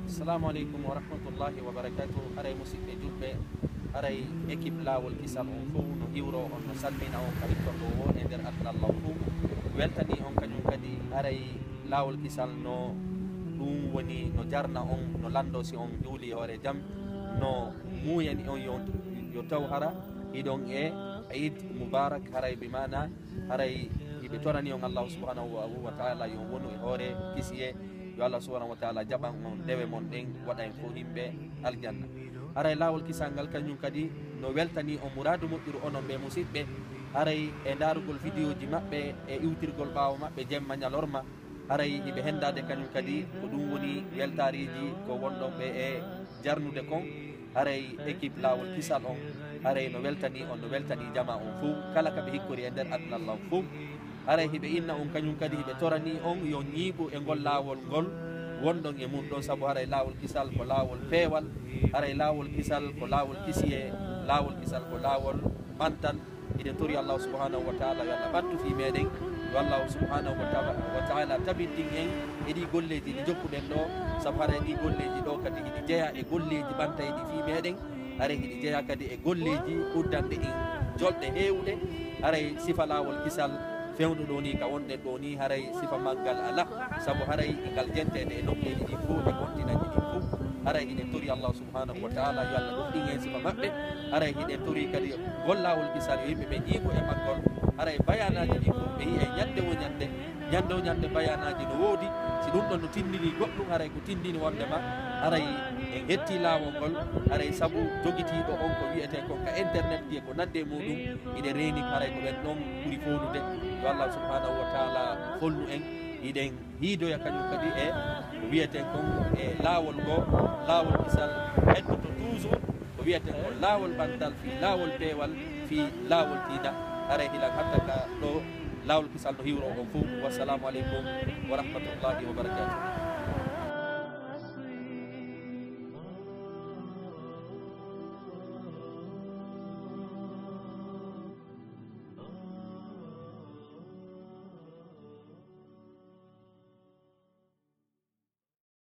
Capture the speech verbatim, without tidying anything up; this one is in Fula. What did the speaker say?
Assalamu aleykum wa rahmatullahi wa barakatuh. Haray musidɓe julɓe, haray équipe Laawol Kisal on fow no hiwro on, no salmina on ka hittorɗo o e nder aduna Allah on fow. Weltani on kañum kadi, haray Laawol Kisal no ɗum woni no jarna on, no lanndo si on juuli hoore jam, no muuyani on yo, yo taw hara hiɗon e Eid Mubarak, haray bi maana haray hiɓe torani on Allahu subhanahu wa, wa ta'ala yo wonu e hoore kisiyee, yo Allah subhanahu wa ta'ala jaɓan on dewe mon ɗen, waɗa en fow yimɓe aljanna. Haray Laawol Kisal ngal kañum kadi no weltani on muraadu moƴƴuru onon ɓe musidɓe, haray e ndaarugol vidéo ji maɓɓe e iwtirgol ɓaawo maɓɓe jemma ñalorma, haray hiɓe henndaade kañum kadi ko ɗum woni weltaariiji ko wonɗon ɓe e jarnude kon. Haray équipe Laawol Kisal on, haray no weltani on, no weltani jamaa on fow, kala ka ɓe hikkori e nder aduna Allah on fow. Haray hiɓe inna on kañum kadi, hiɓe torani on yo ñiiɓu e ngol laawol ngol wonɗon e mum ɗon, sabu haray Laawol Kisal ko laawol peewal, haray Laawol Kisal ko laawol kisiyee, Laawol Kisal ko laawol ɓantal. Hiɗen tori Allahu subhanahu wa ta'ala yo Allah ɓattu fii meɗen, yo Allahu subhanahu wa ta'ala, wa ta'ala tabintin en e ɗii golleeji ɗi jokkuɗen ɗoo, sabu haray ɗii golleeji ɗoo kadi hiɗi jeyaa e golleeji ɓantayɗi fii meɗen, haray hiɗi jeyaa kadi e golleeji uddanɗe en jolɗe heewuɗe. Haray sifa Laawol Kisal fewndo ɗoo nii ka wonɗen ɗoo nii, haray sifa maggal alaa, sabu haray ngal jenteede e nokkeeji ɗin fow e kontinanji ɗin fow. Haray hiɗen tori Allahu subhanahu wa ta'ala yo Allah ɗuɗɗin en sifa maɓɓe. Haray hiɗen tori kadi ngol Laawol Kisal yo yimɓe ɓe ñiiɓu e maggol. Haray bayaanaaji ɗin fow ɓe yi'ay ñande wo ñande, ñande wo ñande bayaanaaji no woodi. Si ɗum ɗon no tinndini goɗɗum, haray ko tinndini wonndema haray en hettii laawol ngol, haray sabu jogitiiɗo on ko wiyetee kon ka internet ji e ko nanndi e muuɗum, hiɗen reeni haray ko ɓen ɗon ɓuri fowlude. Yo Allah subhanahu wa ta'ala folnu en, hiɗen hiidoya kañum kadi e ko wiyeten kon e laawol ngoo, Laawol Kisal heddoto toujours ko wiyeten kon laawol ɓantal, fii laawol peewal, fii laawol diina. Haray hiɗen hatta ka ɗoo Laawol Kisal no hiwro on fow. Wassalamu aleykum wa rahmatullahi wa barakatuh.